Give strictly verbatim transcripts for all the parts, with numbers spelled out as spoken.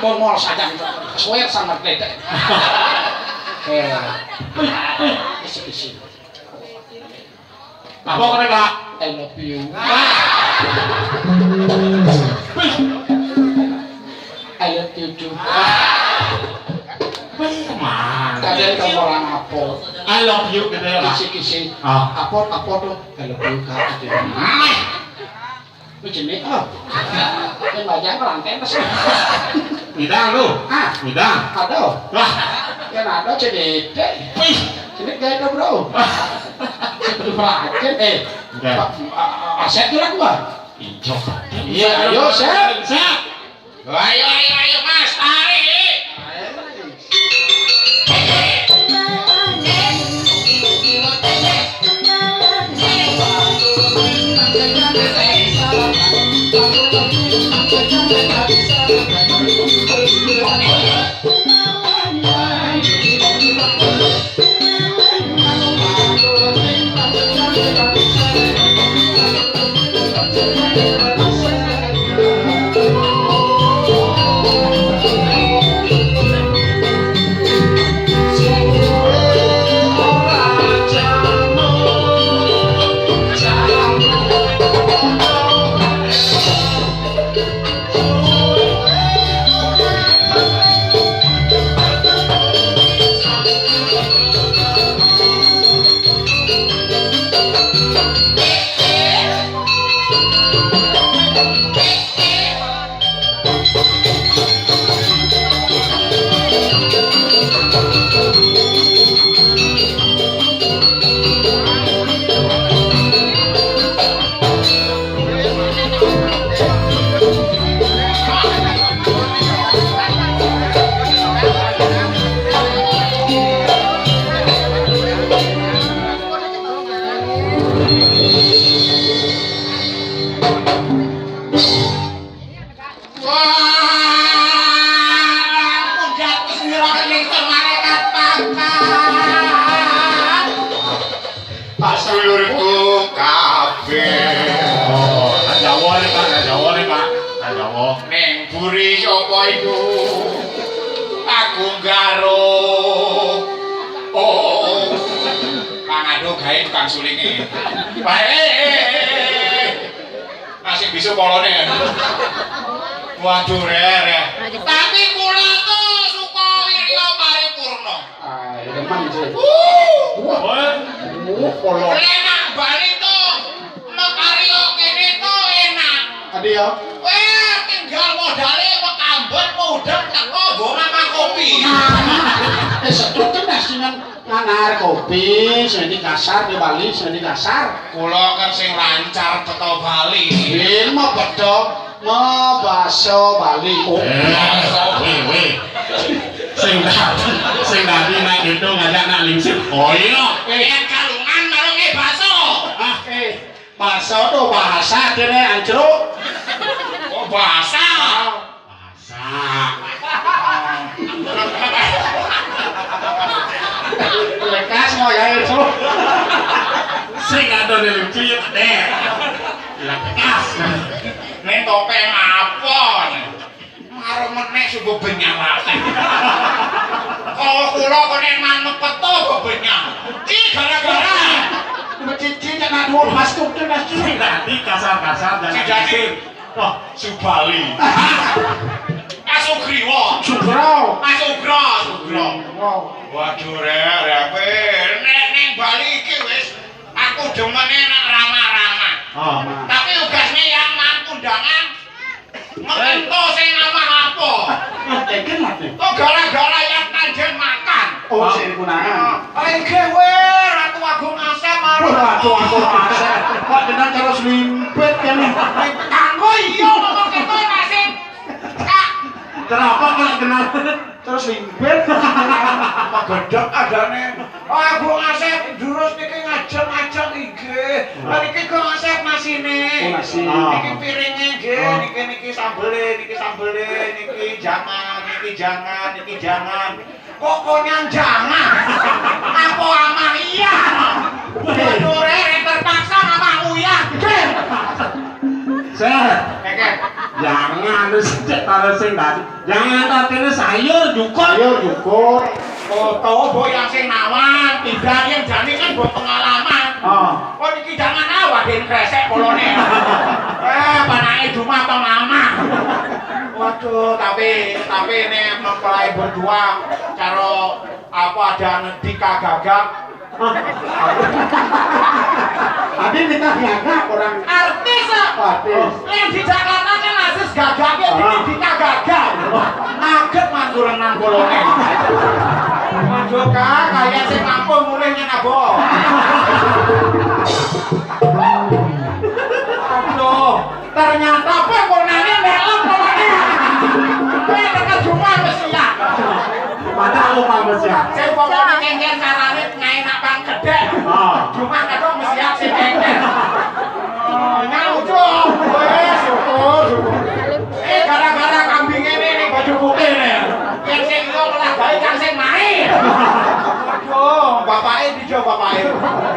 Kon mall saja, swear sama gledek. Eh, isi-isi. Apa kene, Pak? I love you. I love you too. Wih, man. Kalian kamu orang apa? I love you gitu ya, Pak. Kisi-kisi. Ah. Apa, apa tuh? I love you, Kak, gitu. Meh. Kuwi jenenge, oh. Yen wayah ngelanten, Mas. Ngidang lho. Ah. Ngidang. Aduh. Wah. Yen ada jenenge. Wih. Jenenge gawe to, Bro. Wah. Sebelum aja, eh. Enggak. Pak, a-, a-, Asep tuh lah gua. Iya. Iya, ayo, Sep. Sep. Ayo, ayo, ayo, Mas, tarik. Wah, ampun, jatuh sendiri ning malaikat pakan. Pas dulurku kabeh. Oh, tak Jawa nih, Pak, tak Jawa nih, Pak. Tak Jawa. Ning buri sapa iku? Aku garo. Oh. Pangado gawe tukang sulinge. Baik. Masih bisa polone ya. Waduh, Rer, ya. Tapi kula tuh suka wirya paripurna. Ah, demen sih. Wuh. Wah. Wuh, polon. Enak Bali tuh. Makarya kene tuh enak. Ade ya. Weh, tinggal modale mekambet, mudeng, teko, nggo ngamah kopi. Nah, eh, setruk kan dah sing ngangar kopi, sing di kasar di Bali, sing di kasar. Kula kan sing lancar teko Bali. Yen mau bedhog, mau baso Bali. Oh. Eh, weh, weh. Sing dadi, sing dadi nak itu ngajak nak lingsir. Oh iya. Eh, kalungan marung e baso. Ah, eh, baso tuh bahasa dene ancruk. Oh, bahasa. Bahasa. Lekas mau ya itu. Sing ada di lucu ya, deh. Lekas. Ning topeng apa nih? Karo meneh sing bebenyang ati. Kala kula kene nang mepeto bebenyang. Ki gara-gara. Cici nek nak dhuwur pas tutur, Mas. Sing dadi kasar-kasar dan sing dadi. Toh, Subali. Asugriwa. Sugro. Asugro, Sugro. Wow. Waduh, Rek, Rek, kowe nek ning Bali iki wis aku demene nak ramah-ramah. Oh, Mas. Tapi ugasne yang mang undangan, mengento sing ramah apa? Mas, tekan, Mas. Kok gara-gara yang tanjen makan? Oh, sing kunangan. Ah, iki kowe Ratu Agung Asep, Mas. Wah, Ratu Agung Asep. Kok jenengan terus limpit kan? Kanggo iya ngomong kene nasib. Kak. Kenapa kok kenal? Terus limpit. Gedhek adane. Oh, Agung Asep durus niki ngajeng-ngajeng inggih. Lah niki Gung Asep nasine. Oh, nasi. Niki piringe nggih, niki, niki sambele, niki sambele, niki jangan, niki jangan, niki jangan. Pokoknya jangan. Apa amah iya? Waduh, Rek, terpaksa amah uyah. Sir. Oke. Jangan, terus cek taruh sing tadi. Jangan, tadi ini sayur, jukut. Sayur, jukut. Oh, tahu, Bu, yang sing nawang, tidak, yang jani kan, Bu, pengalaman. Oh. Oh, niki jangan awak, den kresek polone. Eh, panake Juma atau Mama. Waduh, tapi, tapi ini mempelai berdua, cara apa ada nikah gagak. Tapi nikah gagak orang. Artis, ah. Artis. Yang di Jakarta kan artis gagak, ya, ini nikah gagak. Ngaget manduran nang polone. Waduh, Kak, kayak sing mampu mulai nyen, Abo. Aduh, ternyata kowe konane melok polone. Kowe tekan Juma wis siap. Padahal lupa wis siap. Sing pokoknya kengken carane ngae nak pang gedhe. Ah. Juma kadang wis siap sing kengken. Oh, nyaujo. Wes, syukur, syukur. Eh, gara-gara kambing ini nih baju putih nih. Yang sing yo malah gawe kan sing main. Aduh, bapake ndi jo bapake?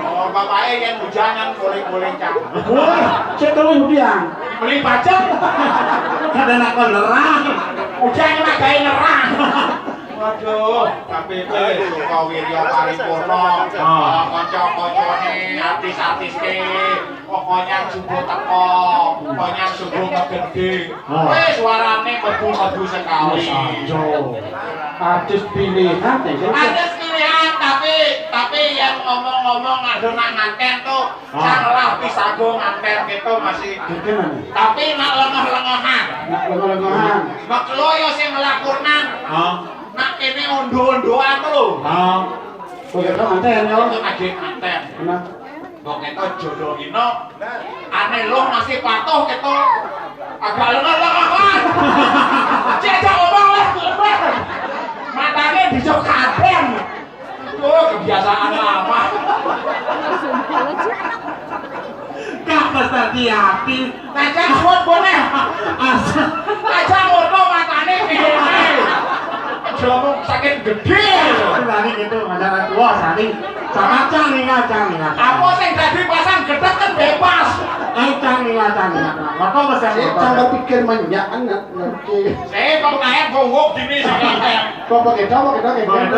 Oh, bapake yang hujanan boleh-boleh cang. Wah, saya terus biang. Beli pajak. Ada nak nerang. Hujan nak gawe nerang. Waduh, tapi itu Suka Wirya Paripurna. Ah. Kanca-kancane, artis-artise, pokoknya subuh teko, pokoknya subuh ngegede. Ah. Wis suarane mlebu-mlebu sekali. Wis, ayo. Artis pilihan, ya, kan? Artis pilihan, tapi, tapi yang ngomong-ngomong ado nak nganten tuh, ah, cang lah pisago nganten gitu masih. Gimana? Tapi nak lengah-lengahan. Nak lengah-lengahan. Makelo ya sing ngelakunan. Ah. Nak kene ondo-ondoan tuh lho. Ah. Oh, ya, nganten ya. Itu lagi nganten. Nah. Wong keto jodoh ino, ane lo masih patuh keto. Agak lengan-lengan. Cek, cek, ngomong lah. Matane dijok kadang. Oh, kebiasaan lama. Kak, pas hati-hati. Aja suwet bone. Asa. Aja ngono matane kene. Aja ngomong sakit gede. Tadi gitu, ada tua tadi. Sama cang nih, cang nih. Apa sing dadi pasang gedek kan bebas. Eh, cang nih, cang nih. Apa pesan? Eh, cang berpikir menyak anak nanti. Saya kok kayak bongok gini sih. Kok pakai tahu, pakai tahu, pakai tahu.